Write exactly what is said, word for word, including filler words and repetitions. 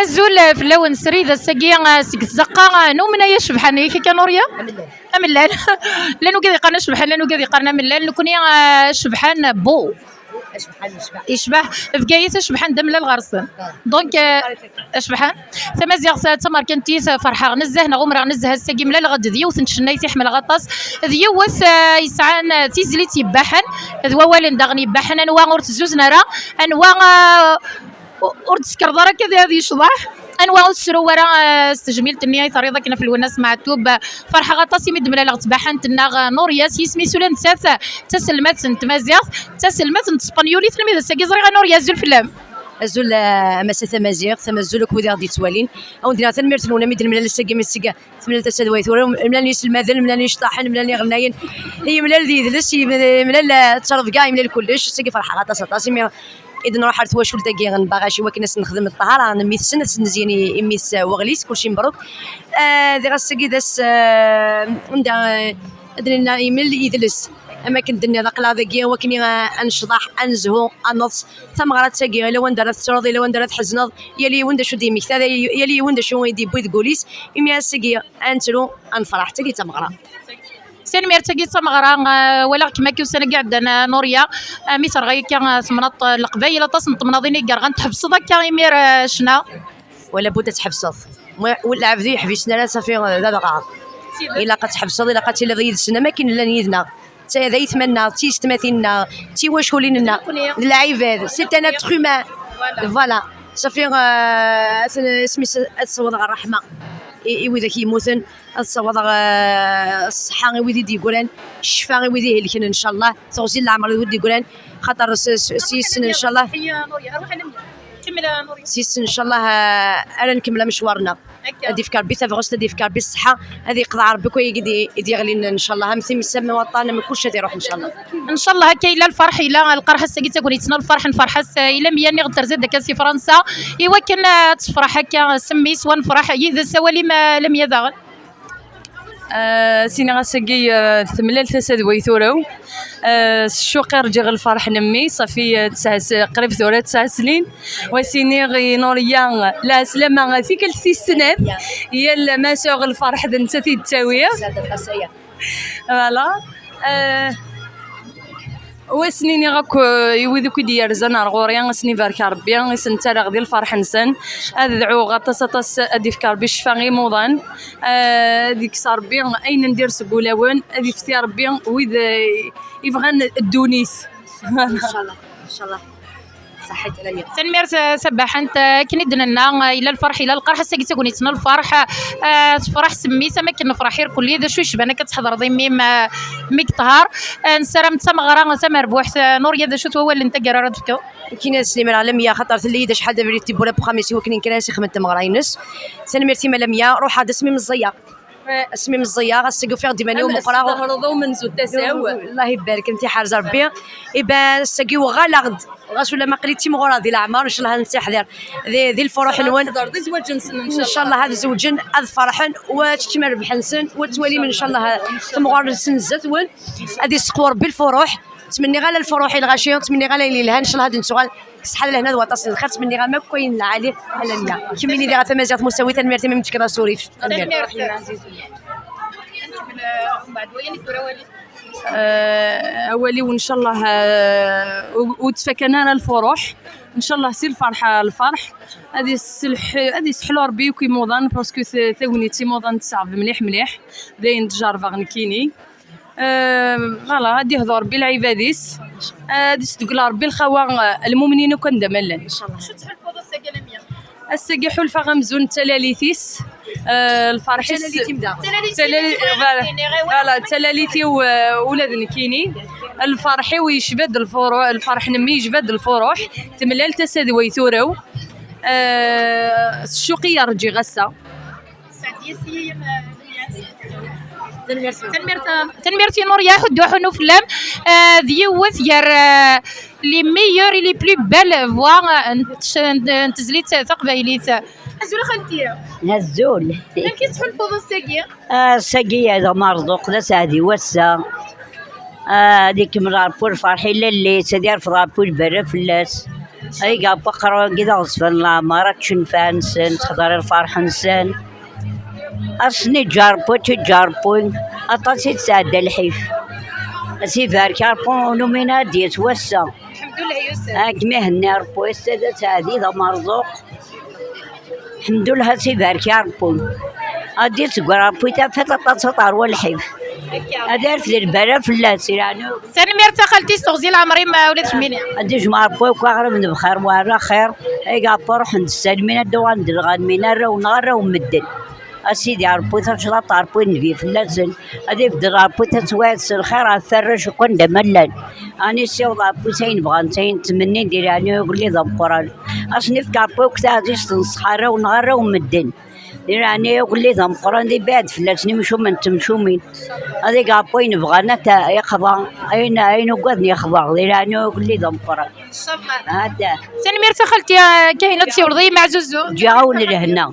Azul fell-awen srid ass-agi, eh, seg tzeqqa, eh, n umnay acebḥan, yak akka Nuria? Amellal. Llan wigad yeqqaren acebḥan, llan wigad yeqqaren amellal, nekkni, eh, acebḥan bu. Yecbeḥ. Bgayet acebḥan d amellal ɣer-sen. Donc, eh, acebḥan. Tamaziɣt d tamerkantit, ferḥeɣ nezzeh, neɣ umreɣ nezzeh ass-agi, mlaleɣ-d d yiwet n tcennayt i ḥemmleɣ aṭas, d yiwet, eh, yesɛan, eh, tizlit yebbaḥen, d wawalen daɣen yebbaḥen, anwa ur tezzuzen ara, anwa, eh, ur d-tekkreḍ ara akka ad yecḍeḥ. Anwa ur tesru ara, eh, s tejmilt-nni ay terriḍ akken ɣef Lwennas Meɛtub? Ferḥeɣ aṭas imi d-mlaleɣ ttbaḥant-nneɣ, eh, Nuria s yisem-is ula nettat, eh, d taselmadt n tmaziɣt, d taselmadt n tespenyulit, almi d ass-agi ẓriɣ a Nuria, azul fell-am. Azul, eh, a Massa Tamaziɣt, azul akk wid i ɣ-d-yettwalin. A wen-d-iniɣ tanemmirt-nwen, ami d-nemlal ass-agi, mi s-, tmlal tasa d way tura, mlalen yiselmaden, mlalen iceṭṭaḥen, mlalen iɣennayen, yemlal d yidles, yemlal, eh, ttrebga, yemlal kullec. Ass-agi ferḥeɣ aṭas, aṭas, imi i d-nruḥ ar twacult-agi n Barac i wakken ad s-nexdem ṭṭhara n mmi-tsen, ad s-nezyen i, i mmi-s, eh, weɣlis, kulci mbruk. Eh, diɣ ass-agi d ass, eh, anda, eh, ad d-nenna imel yidles. Am akken d-tenniḍ, aql-aɣ dagi wakken i, eh, ad necḍeḥ, ad nezhu, ad neḍs. Tameɣra d tagi, yal wanda ara tettruḍ, yal wanda ara tḥezneḍ, yal yiwen d acu d-yemmekta, yal yiwen d acu i d-yewwi deg wul-is. Imi ass-agi ad nettru, ad nefreḥ, d tagi d tameɣra. Tanemmirt-agi d tameɣra, eh, walaɣ-kem akka ussan-agi iɛeddan, eh, Nuria, eh, mi terɣa akka, eh, temnaḍt, eh, Leqbayel, aṭas n temnaḍin i yerɣan, tḥebseḍ akka imir, eh, ccna? Wala bud ad tḥebseḍ. Wa-, lɛebd ur yeḥbisen ara, safi, eh, d adɣaɣ. Ilaq ad tḥebseḍ, ilaq ad tiliḍ yid-sen am akken llan yid-neɣ. D ta-, d aytma-nneɣ, d tiyessetmatin-nneɣ, d tiwaculin-nneɣ, d lɛibad, c'est un être humain. Voilà. Safi, eh, ad ten-, isem-is ad sawḍeɣ ṛṛeḥma i, i widak yemmuten, ad sawḍeɣ, eh, ṣṣeḥḥa i wid i d-yeggran, ccfa i wid ihelken, ncallah, teɣzi n leɛmer i wid d-yeggran, xaṭer s, s, s yes-sen, ncallah. Kemmel, a Nuria. S yes-sen, ncallah, eh, ara nkemmel amecwar-nneɣ. Akka. Ad yefk Rebbi tabɣest, ad yefk Rebbi ṣṣeḥḥa, ad yeqḍeɛ Rebbi akk ayagi i d-, i d-yeɣlin, ncallah, am times, am waṭṭan, am kullec ad iruḥ, ncallah. Ncallah akka yella lferḥ, yella lqerḥ, ass-agi d tagnit n lferḥ, nferḥ-as, eh, i Lamia, nniɣ-d terza-d akka si Fransa, i wakken, eh, ad tefreḥ akka s mmi-s, wa nefreḥ yid-s, awal-im, eh, Lamia daɣen. Eh, s-iniɣ ass-agi, eh, temlal tasa d way turew. Eh, s ccuq i rǧiɣ lferḥ n mmi, safi, eh, tesɛa s-, qrib tura tesɛa snin. Wa s-iniɣ i Nuria, lɛeslama, tikkelt tis snat. Yal ma sɛuɣ lferḥ d nettat i d-ttawiɣ. Voilà. Eh, Wa sen-iniɣ akk, eh, i wid akk i d-yerzan ar ɣur-i, ad sen-ibarek Rebbi, i sen-ttaleɣ di lferḥ-nsen. Ad dɛuɣ aṭas, aṭas, ad d-ifk Rebbi ccfa i imuḍan, eh, ad ikkes Rebbi ayen n dir seg wulawen, ad ifti Rebbi wid, eh, ibɣan ddunit. Ncallah, ncallah. Ṣaḥit, Lamia. Tanemmirt, eh, tabaḥant, eh, akken i d-nenna, eh, yella lferḥ, yella lqerḥ, ass-agi d tagnit n lferḥ, eh, tefreḥ s mmi-s, am akken nefreḥ irkelli, d acu yecban akka tḥedreḍ i mmi-m, eh, mi yeṭṭher. Eh, nessaram d tameɣra tamerbuḥt, eh, Nuria, d acu-t wawal n taggara ara d-tefkeḍ? Nekkin ad slimeɣ Lamia, xaṭer telli-yi-d acḥal d abrid tibbura n uxxam-is i wakken kan ad as-ixdem tameɣra-ines. Tanemmirt i Lamia, ruḥeɣ-d asmi meẓẓiyeɣ. Asmi meẓẓiyeɣ, ass-agi ufiɣ-d iman-iw meqqreɣ. Am tessehreḍ umenzu n tasa-w. Allah ibarek, ad t-iḥrez Rebbi. Iban ass-agi uɣaleɣ-d, ɣas ulamma aql-i d timɣureɣ di leɛmer, ncallah ad nettiḥdir di, di lfuruḥ-nwen. Ad teḥḍer di zzwaǧ-nsen, ncallah. Ncallah ad zewǧen, ad ferḥen, wa ad teččem rrbeḥ-nsen, wa ad twalim, ncallah, timɣur-nsen zdat-wen. Ad iseqwu Rebbi lfuruḥ. Ttmenniɣ ala lfuruḥ i lɣaci, ttmenniɣ ala ayen yelhan, ncallah ad nettuɣal s ṣṣeḥḥa d lehna d waṭas n lxir, ttmenniɣ-am akk ayen n lɛali a Lamia. Kemmini diɣ a tamaziɣt Musawit, tanemmirt imi m-d-tekkiḍ asurif. Tanemmirt. Tanemmirt. Eh, awal-iw, ncallah, eh, ur, ur ttfakan ara lfuruḥ. Ncallah si lferḥ ar lferḥ. Ad iselḥ-, ad iseḥlu Rebbi akk imuḍan, parce que t-, tagnit imuḍan teṣɛeb mliḥ, mliḥ. D ayen d-jerrbeɣ nekkini. Eh, voilà, ad ihḍu Rebbi lɛibad-is. Eh, ad isdegla Rebbi lxawa, eh, lmumnin akk anda ma llan. Acu tḥulfuḍ ass-agi a Lamia? Ass-agi ḥulfaɣ amzun d talalit-is, eh, lferḥ-is. Talalit-im daɣen. Talalit-im, talalit, voilà, d talalit-iw, eh, ula d nekkini. Lferḥ-iw yecba-d lfuruḥ, lferḥ n mmi yecba-d lfuruḥ. Temlal tasa d way turew. Eh, s ccuq i yerǧiɣ ass-a. Tanemmirt. Tanemmirt, tanemmirt i Nuria, ḥuddu ḥunu fell-am. Eh, d yiwet gar, eh, les meilleures et les plus belles voix, eh, n tc-, n, n tezlit taqbaylit. Azul a xalti. Azul. Amek i tettḥulfuḍ ass-agi? Ass-agi ad merẓuq d aseɛdi wass-a. Ah, ad ikemmel Ṛebbi lferḥ i lalla-s, ad irfed Ṛebbi lberra fell-as. Ay gappa qragi d aɣezfan n leɛmer, ad ččen lfeɛ-nsen, ttḥḍar lferḥ-nsen. Ass-nni ǧarbu ǧarbu, aṭas i tesɛedda lḥif. Ad s-ibarek Ṛebbi, ur numin ad d-yas wass-a. Lḥemdullah, yusef. Ad kem-ihenni Ṛebbi, ass-a d aseɛdi d amerẓuq. Lḥemdullah, ad s-ibarek Ṛebbi. Ad d-isegger Ṛebbi tafat, aṭas ad teṛwa lḥif. Ad irfed lbala fell-as, i leɛnug. Tanemmirt a xalti s teɣzi leɛmer-im, ula d kemmini. Ad d-ijmeɛ Ṛebbi akk aɣrib n bxir war axir. Ay gappa ruḥen-d ssalmin, ad d-uɣalen d lɣanmin, arraw-nneɣ, arraw n medden. A Sidi Ṛebbi, tacḍaṭ Ṛebbi, nnbi fell-asen. Ad ibeddel Ṛebbi taswiɛt s lxir ɣef warrac akk anda ma llan. Ad nessiweḍ Ṛebbi s ayen bɣan, s ayen ttmennin, di leɛnaya ugellid ameqqran. Ad sen-ifk Ṛebbi akk taɛzizt n ṣṣeḥ, arraw-nneɣ, arraw n medden. Di leɛnaya ugellid ameqqran, ad ibeɛɛed fell-asen imcumen d temcumin. Ad ig Ṛebbi ayen bɣan ad t-, ixḍa, ayen, ayen ugaden ixḍa, di leɛnaya ugellid ameqqran. Hada. Tanemmirt a xalti, eh, Kahina, ad tsiwleḍ i Maɛzuzu. Ǧǧiɣ-awen lehna.